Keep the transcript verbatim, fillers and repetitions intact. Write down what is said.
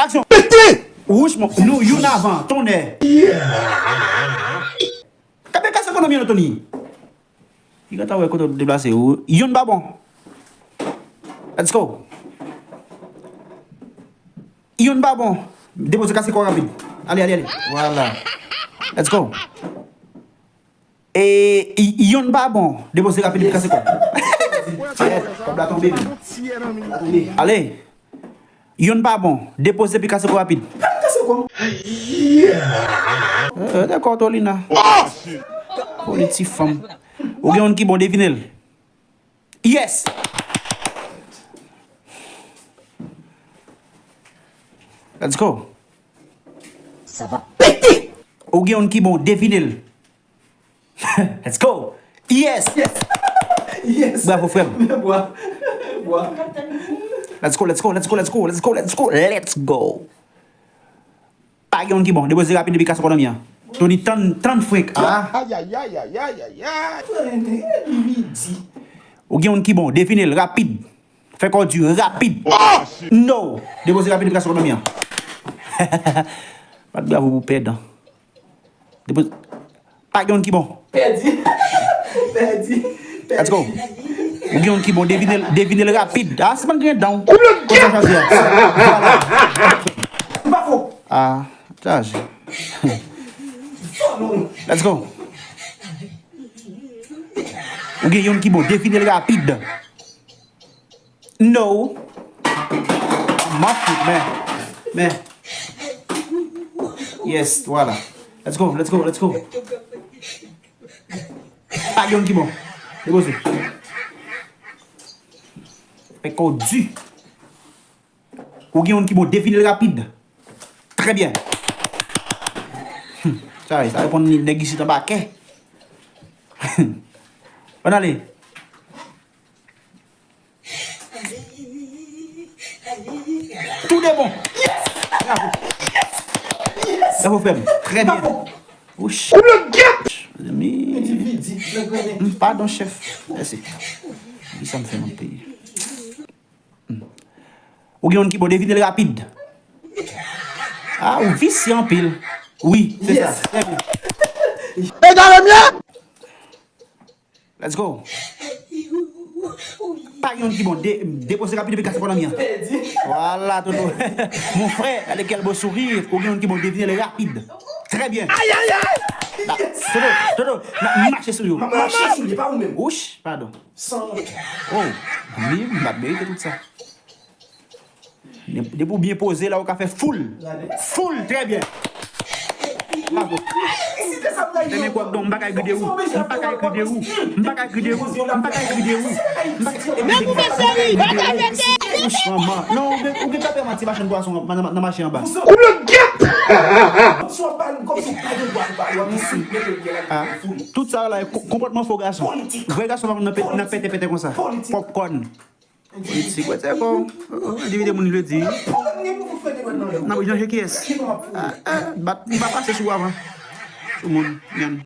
Aksyon! Pete! Wouch, mon, nou youn avan, tonnè. Kanpe kase ekonomi an, Tony. Li gentan wè kote w deplase ou. Youn pa bon. Let's go. Youn pa bon. Depoze kase kò rapid. Ale, ale, ale. Vwala. Let's go. E, y- youn pa bon. Depoze rapid epi kase kò. Kòb la tonbe, men. Ale. Youn pa bon. Depoze epi kase kò rapid. Kase kò. Eh, eh, dakò, Tolina. Poli ti fanm. Ou gen youn ki bon, devine l. Yes! Let's go. Sa va pete! Ou gen youn ki bon, devine l. Let's go! Yes! Yes! Yes! Bravo, frè m. Bwa. Bwa. Let's go, let's go, let's go, let's go, let's go, let's go, let's go! Pa gen youn ki bon. Depoze rapid epi kase ekonomi an. Tony, tann, tann frenk. Ah. Ayayayayayay. Ou gen youn ki bon. Devine l rapid. Fè kò w di rapid. No! Depoze rapid epi kase ekonomi an. Bat bravo pou pèdan. Depoze. Pa gen youn ki bon. Pèdi. Pèdi. Let's go. Ou gen youn ki bon, devine l, devine l rapid. Ah, se pa gen dan. Konsa chwazi a. Vwala. M pa fò. Ah, chaje. Let's go. Ou gen youn ki bon, devine l rapid. No. M ap fout, men. Men. Yes, vwala. Let's go, let's go, let's go. Pa gen youn ki bon. Depoze. Fè kò w di. Ou gen youn ki bon, devine l rapid. Trè byen. Hmm, sa, sa reponn li, nèg isit anba kè. Ann ale. Tou de bon. Yes! Bravo. Yes! Yes! Bravo, frè m. Trè byen. Bravo. Wouch. Koup le gèt! Mezanmi. Vidi, vidi, le grennen. Hmm, padon, chèf. Mèsi. Kisa m fè nan peyi? Hmm. Ou gen youn ki bon, devine l rapid. Ah, ou visye anpil. Wi, se sa. Yes. Trè byen. Medam, mesye! Let's go. Pa gen youn ki bon. De, depoze rapid epi kase ekonomi an. Pèdi. Vwala, Toto. Mon frè, gade kèl bo souri. Ou gen youn ki bon, devine l rapid. Trè byen. Ayayay! Toto, Toto, mache sou yo. M ap mache sou li, pa ou menm. Wouch, padon. San wont. Oh, li, m pa t merite tout sa. Depi w byen poze la, ou ka fè full. Full, trè byen. Bravo. Fèmen kwak don, m pa ka ri de ou. M pa ka ri de ou. M pa ka ri de ou. M pa ka ri de ou. Men pou mesye ri, pa ka pete. Wouch, manman. Non, ou gen, ou gen kanpe manti machann pwason nan, nan, nan mache anba. Koup le gèt! Ah, tout sa la, ko-, konpòtman fo gason. Vrè gason pa konn nan pe-, nan pete pete konsa. Popcorn. Politik, wè, se bon. Divide moun vle di. Nan janje kiyès? Ah, ah, bat, li pa pase sou avan. Sou moun, nyann.